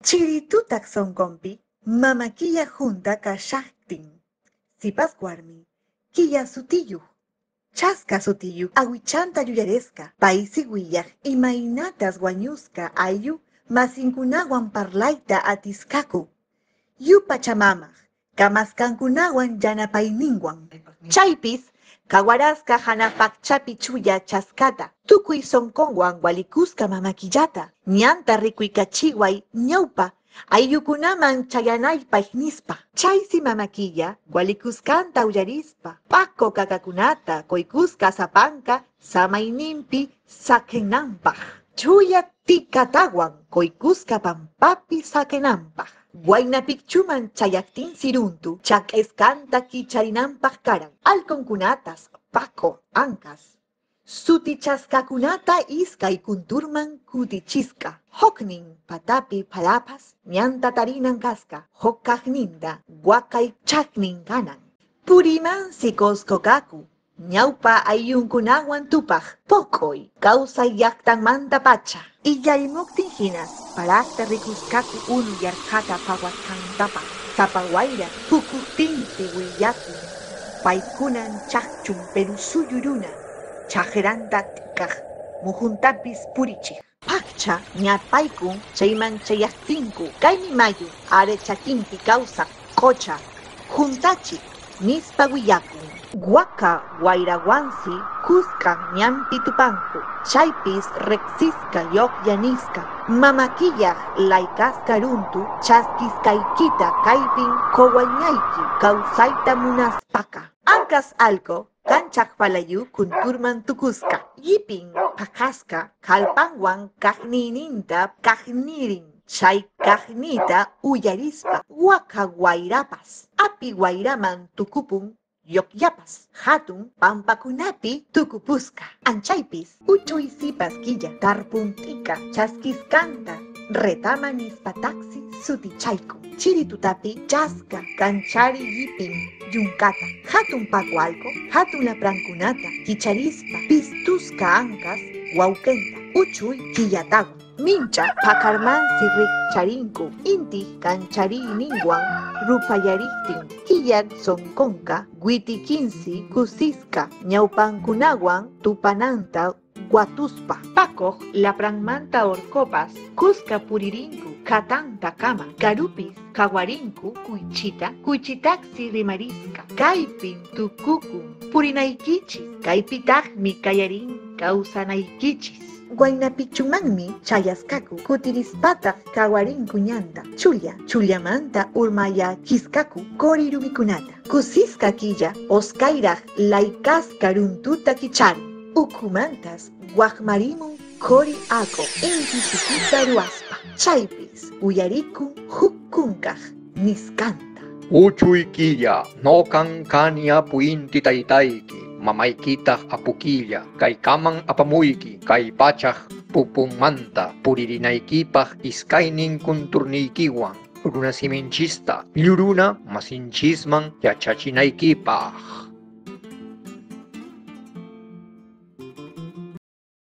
Chiritutaq sonqonpi mama killa hunta kashaqtin. Sipas warmi, killa sutiyuq, chaska sutiyuq awichanta yuyarisqa, paysi willaq imaynatas wañusqa ayllu masinkunawan parlayta atisqaku. Yupachamamaq, kamasqankunawan yanapayninwan. Chaypis qawarasqa hanaqpachapi chuya chaskata, tukuy sonqonwan walikusqa mama killata, ñanta rikuykachiway ñawpa ayllukunaman chayanaypaq nispa. Chaysi mama killa walikusqanta uyarispa, p'aqo qaqakunata quykusqa sapanka samayninpi saqinanpaq. Chuya tikatawan quykusqa pampapi saqinanpaq. Wayna Picchuman chayaqtinsi runtu chak'isqanta kicharinanpaq karan. Allqunkunatas paqo ankas sutichasqakunata iskay kunturman kutichisqa. Huknin patapi phalapas ñanta tarinan kasqa, huk kaqninta waqaychaqnin kanan. Purimansi Qosqoqaku ñawpa ayllunkunawan tupaq poqoy kawsay llaqtanmantapacha. Illarimuptin hinas paraqta rikusqaku unu yarqhata phawasqantapas. Sapa wayra phukuqtinsi willakun paykunan chaqchun Perú suyu runa chakranta t'ikaq muhuntapis purichiq. Paqcha ñapaykun chayman chayaqtinku kaymi mayu are chakinpi kawsaq qucha huntachiq nispa willakun. Waka wayrawansi kuskan ñanpi tupanku, chaypis riqsisqa lluqlla nisqa. Mama killaq layqasqa runtu chaskisqaykita kaypin quwallayki kawsayta munaspaqa. Ankas allqu kanchaq palayu kunturman tukusqa, llipin paqasqa kallpanwan kaqniyninta kaqnirin, chay kaqniyta uyarispa waka wayrapas api wayraman tukupun lluqllapas hatun pampakunapi tukupusqa. Anchaypis uchuy sipas killa tarpun t'ika chaskisqanta retama nispataqsi sutichaykun. Chiri tutapi chaska kanchari llipin yunkata, hatun paqu allqu, hatun laprankunata kicharispa pistusqa ankas wawqinta uchuy killatawan. Mincha paqarmansi rikcharinku intiq kanchariyninwan ruphayariqtin killaq sonqonqa witiqinsi kusisqa ñawpankunawan tupananta watuspa. Paquq lapranmanta urqupas kuska puririnku qhatantakama, karupis qhawarinku kuychita, kuychitaqsi rimarisqa kaypin tukukun purinaykichis, kaypitaqmi qallarin kawsanaykichis. Wayna Picchumanmi chayasqaku, kutirispataq qhawarinku ñanta, chulla chullamanta urmayachisqaku quri rumikunata. Kusisqa killa osqhayraq layqasqa runtuta kicharin, ukhumantas waqmarimun quri aq'u inti sutita ruwaspa. Chaypis uyarikun huk kunkaq nisqanta. Uchuy killa, noqan kani apu inti taytayki, mamaykitaq apu killa, kaykaman apamuyki, kay pachaq pupunmanta puririnaykipaq iskaynin kunturniykiwan, runasiminchista, lluruna masinchisman yachachinaykipaq.